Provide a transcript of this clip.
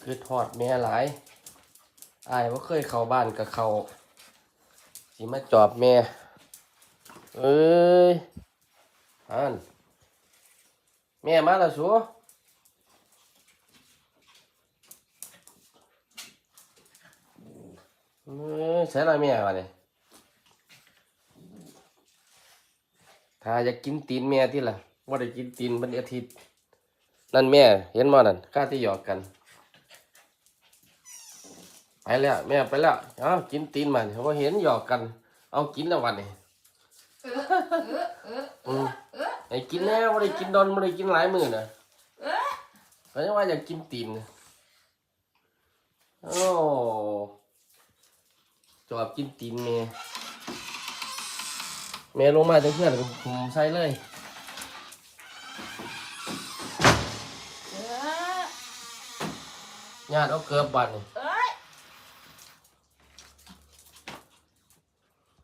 ຄຶດຮອດແມ່ຫຼາຍ. ອ້າຍບໍ່ເຄີຍເຂົ້າບ້ານກໍເຂົ້າ ຊິມາຈອບແມ່. ເອີຍ ຫັ້ນ ແມ່ມາແລ້ວສູ. ເອີຍ ໃສລະແມ່ບາດນີ້? ຖ້າຢາກກິນຕີນແມ່ຕິລະ ບໍ່ໄດ້ກິນຕີນເປັນອາທິດ. ນັ້ນແມ່ ເຫັນບໍ່ນັ້ນ ຄາແຕ່ຫຍອກກັນ. ໄປແລ້ວ ແມ່ໄປແລ້ວ. ເອົາ ກິນຕີນບາດນີ້ ບໍ່ເຫັນຫຍອກກັນ. ເອົາ ກິນແລ້ວບາດນີ້. ເອີ ເອີ ເອີ ເອີ ອືມ ເອີ ໃຫ້ກິນແດ່ ບໍ່ໄດ້ກິນດົນ ບໍ່ໄດ້ກິນຫຼາຍມື້ນະ. ເອີ ກໍຍັງວ່າຢາກກິນຕີນ. ໂອ້ ຈອບກິນຕີນແມ່. ແມ່ລົງມາແຕ່ເຮືອນກໍຫຸ້ມໃສ່ເລີຍ. ເອີ ຍາດເອົາເກີບບາດນີ້.